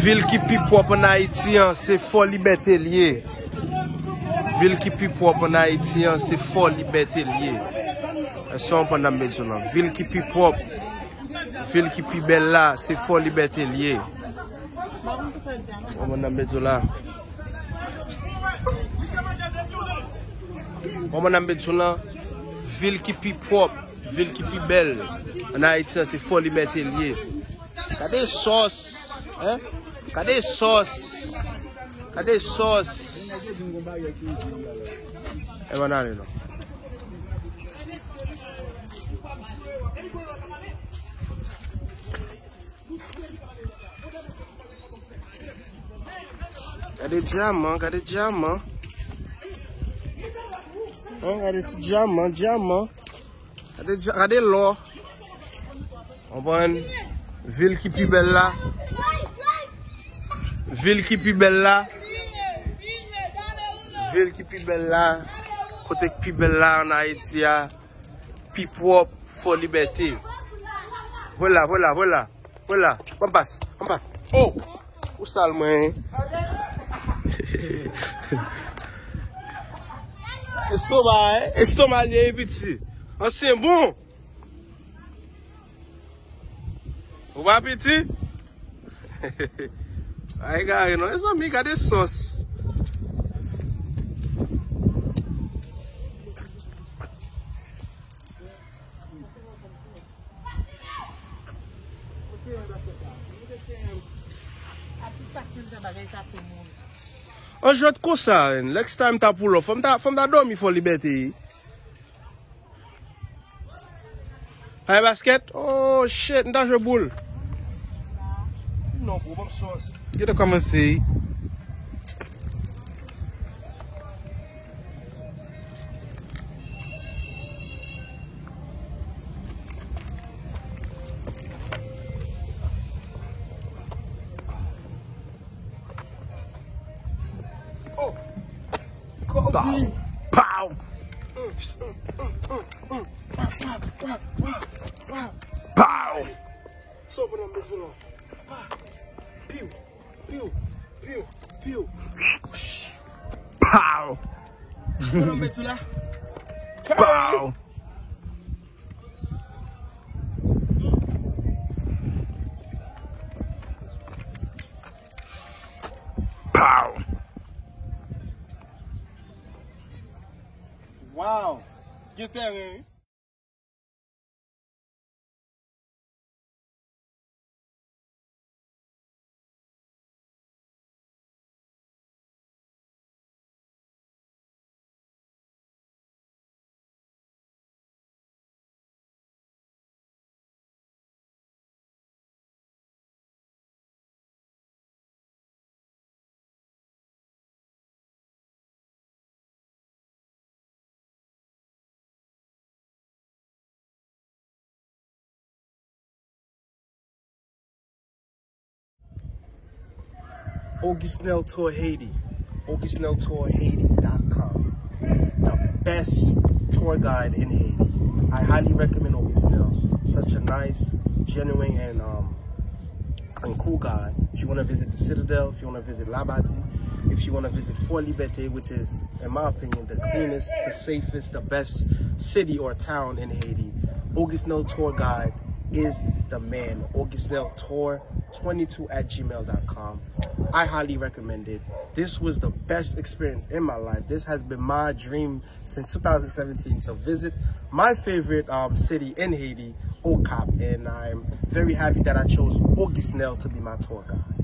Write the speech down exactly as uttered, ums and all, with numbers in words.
Vil ki pi pwòp ann Ayiti an, se Fò Libète l ye. Vil ki pi pwòp ann Ayiti an, se Fò Libète l ye. Èske w konprann sa m vle di w lan? Vil ki pi pwòp, vil ki pi bèl la, se Fò Libète l ye. Ou konprann sa m vle di w la? Ou konprann sa m vle di w lan? Vil ki pi pwòp, vil ki pi bèl ann Ayiti an, se Fò Libète l ye. Gade sòs, hein? Gade sòs. Gade sòs. E bann ale non. Gade dyaman, gade dyaman. Hein, gade ti dyaman, dyaman. Gade dya-, gade lò. Konprann? Vil ki pi bèl la. Vil ki pi bèl la. Vil ki pi bèl la. Kote k pi bèl la ann Ayiti a. Pi pwòp, Fò Libète. Vwala, vwala, vwala. Vwala, ban m pas, ban m pas. Oh! Ou sal mwen. Estoma, hein? Estoma li ye piti. Ansyen bon. Ou pa piti? Ay, gade non, mezanmi, gade sòs. An jwèt konsa, next time ta pull off. Fò m ta, fò m ta dòmi Fò Libète. Ay, basket? Oh, shit, m ta jwe boul. Non, bro, ban m sòs. Gentan kòmanse. Oh! Kobe! Pow! Pow! Pow! Sa w pran nan bezwen la? Pa! Piw! Piw! Piw! Piw! Pow! Sa w pran nan bezwen la? Pow! Pow! Wow! Gen tèren, wi. Augusnel Tour Haiti. Augusnel Tour Haiti dot com. The best tour guide in Haiti. I highly recommend Augusnel. Such a nice, genuine, and um, and cool guy. If you want to visit the Citadel, if you want to visit Labadie, if you want to visit Fort Liberté, which is, in my opinion, the cleanest, the safest, the best city or town in Haiti, Augusnel Tour Guide is the man. Augusnel Tour twenty-two at gmail dot com. I highly recommend it. This was the best experience in my life. This has been my dream since two thousand seventeen to visit my favorite, um, city in Haiti, Okap, and I'm very happy that I chose Augusnel to be my tour guide.